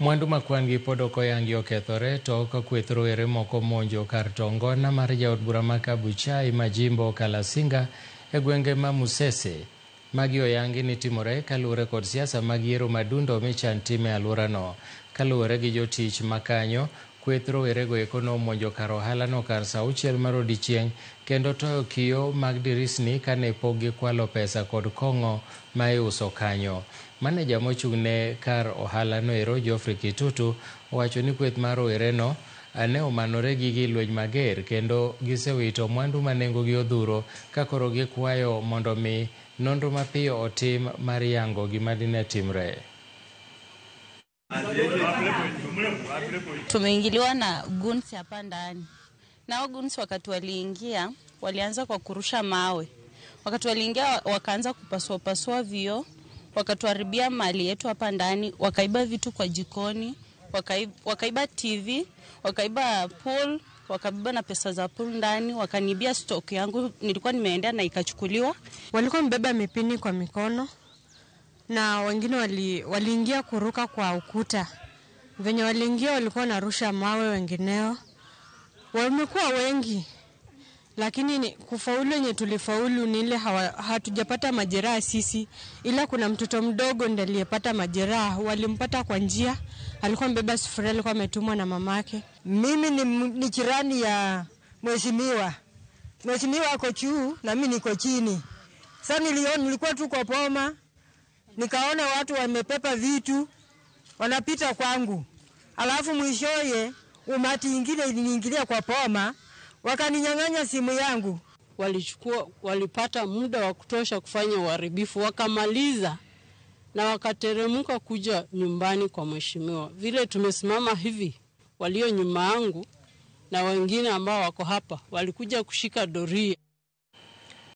Mwandu ma kwan gi pod ok oyangi okethore tok kweth rowere moko monjo kar to ngona mar jaod bura ma Kabuchai Majimbo Kalasinga e gwenge ma Musese. Magi oyangi ni timore kaluwore kod siasa mag yiero madundo michan tim e alworano. Kaluwore gi jotich makanyo, kweth rowerego eko nomonjo kar ohalano kar saa auchiel mar odiechieng' kendo toyo kiyo mag dirisni kane pok gikwalo pesa kod kong'o ma iuso kanyo. Maneja mochung' ne kar ohalano ero Geoffrey Kitutu owacho ni kweth mar rowereno ne omanore gi gig lweny mager kendo gisewito mwandu ma nengogi odhuro ka koro gikwayo mondo mi nonro mapiyo otim mar yango gima dine timre. Tumeingiliwa na goons hapa ndani. Na goons wakati waliingia, walianza kwa kurusha mawe. Wakati waliingia wakaanza kupasua pasua vioo, wakatuharibia mali yetu hapa ndani, wakaiba vitu kwa jikoni, wakaiba TV, wakaiba pool, wakabeba na pesa za pool ndani, wakanibia stock yangu nilikuwa nimeendea na ikachukuliwa. Walikuwa mbeba mipini kwa mikono na wengine waliingia kuruka kwa ukuta. Venye waliingia walikuwa wanarusha mawe wengineo. Wamekuwa wengi. Lakini kufaulu yenye tulifaulu ni ile hatujapata majeraha sisi, ila kuna mtoto mdogo ndiye aliyepata majeraha. Walimpata kwa njia, alikuwa amebeba sufuria, alikuwa ametumwa na mamake. Mimi ni jirani ya mheshimiwa. Mheshimiwa ako juu na mimi niko chini. Sasa nilikuwa tu kwa boma, nikaona watu wamepepa vitu wanapita kwangu. Alafu mwishoye umati ingine iliniingilia kwa boma, wakaninyang'anya simu yangu. Walipata muda wa kutosha kufanya uharibifu, wakamaliza na wakateremka kuja nyumbani kwa mheshimiwa. Vile tumesimama hivi, walio nyuma yangu na wengine ambao wako hapa walikuja kushika doria.